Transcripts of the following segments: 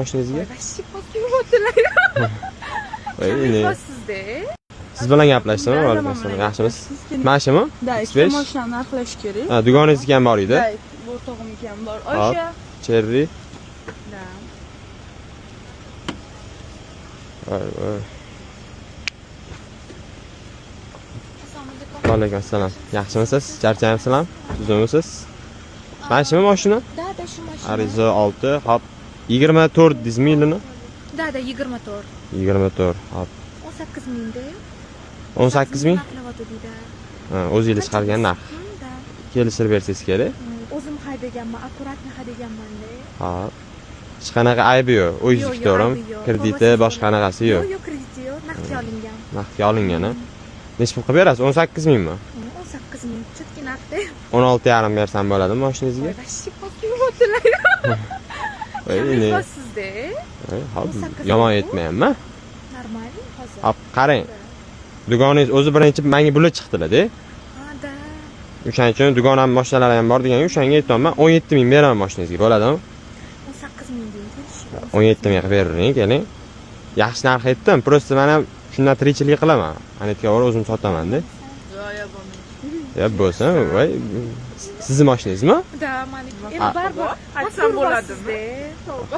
Mashinangizga? Вообще postyaptilar. Voy, ne? Sizda. Siz bilan gaplashdimmi? Va alaykum assalom. Yaxshimisiz? Mana shumi? Да, X5? ikkita mashinani narxlash kerak. Ha, dugonangizniki ham bor edi. Да, bu o'rtog'imniki ham bor. Oysha. Cherry. Да. Voy, voy. Va alaykum assalom. Yaxshimisiz? Charchamayapsizlarmi? Tuzukmisiz? Mana shumi mashina? Да, да, shu mashina. Ariza 6, hop. 24 deysizmi yilini? Да, да, 24. 24, hop. 18 mingda. 18 ming? Narxlayapti deydi. Ha, o'zingiz chiqargan narx. Да. Kelishtirib bersangiz kerak. O'zim haydaganman, akkuratно haydaganman-da. Hop. Hech qanaqa aybi yo'q. O'zingizniki, Yo'q, yo'q, to'g'rimi? aybi yo'q. Krediti, Qog'oz boshqa qanaqasi yo'q. Yo'q, yo'q, krediti yo'q, naqdga olingan. Naqdga olingan, a? Nechi pul qilib berasiz? 18 mingmi? 18 ming, чётки narxda. 16,5 bersam bo'ladimi mashinangizga? Вообще postyaptilar. Voy, ne? Sizda. Voy, hop, 18 yomon ming. aytmayapman. Normal hozir. Hop, qarang. Dugoningiz o'zi birinchi menga bular chiqdilar-da. Ha, да. O'shaning uchun dugonam mashinalari ham bor deganga o'shanga aytyapman. 17 ming beraman mashinangizga, bo'ladimi? 18 ming deng, kelishib. 17 ming qilib beravering, keling. Yaxshi narx aytdim. Просто men ham shundan tirikchilik qilaman. Anetga borib o'zim sotaman-da. Zoya bo'lmaydi. Ya bo'lsin, voy. Sizni mashinangizmi? Да, maniki. Endi baribir Aytsam bo'ladimi?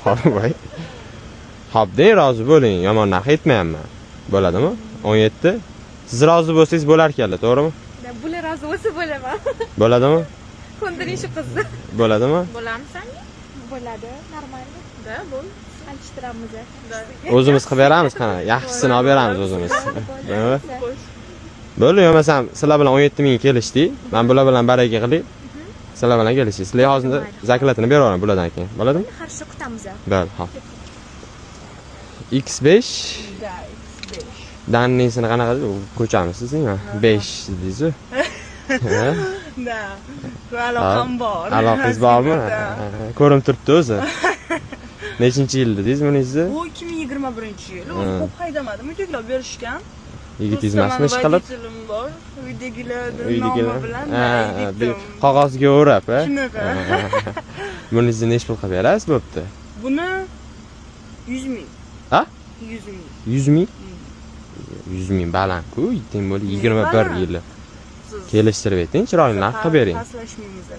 Hop, voy. Hop, deng, rozi bo'ling. Yomon narx aytmayapman. Bo'ladimi? 17. Siz rozi bo'lsangiz bo'lar ekanlar, to'g'rimi? Да, bular rozi bo'lsa bo'laman. Bo'ladimi? Ko'ndiring shu qizni. Bo'ladimi? Bo'lamisan? Bo'ladi, нормально. Да, bo'l. Alishtiramiz. O'zimiz qilib beramiz, qana. Yaxshisini olib beramiz o'zimiz. Bo'ladimi? Bo'ldi, bo'lmasam sizlar bilan 17 ming kelishdik. Men bular bilan baraka qilib, sizlar bilan kelishdik. Sizlarga hozir zaklatini beraveraman bulardan keyin. Bo'ladimi? Хорошо, kutamiz. Bo'ldi, hop. X5 Да, X5. Dannisini qanaqa ko'chamiz sizmi? 5 dedingiz-ku. Ha? Да. Aloqam bor. Aloqangiz bormi? Да. Ko'rinib turibdi o'zi. Nechinchi yil dedingiz buningizni? Bu 2021-yil. O'zi ko'p haydamadim. Uydagilar berishgan. Yigitingiz emasmi ish qilib? Водитель im bor. Uydagilar Uydagilar. nomi bilan Ha, da, bir yetim. qog'ozga o'rab, ha? Shunaqa. Buningizni nechi pul qilib berasiz bo'pti? Buni 100 ming. Ha? 100 ming. 100 ming? 100 ming baland-ku, teng bo'ldi 21 Baland. yili. Siz Kelishtirib ayting, chiroyli narx qilib bering. Pastlashmaymiz-da.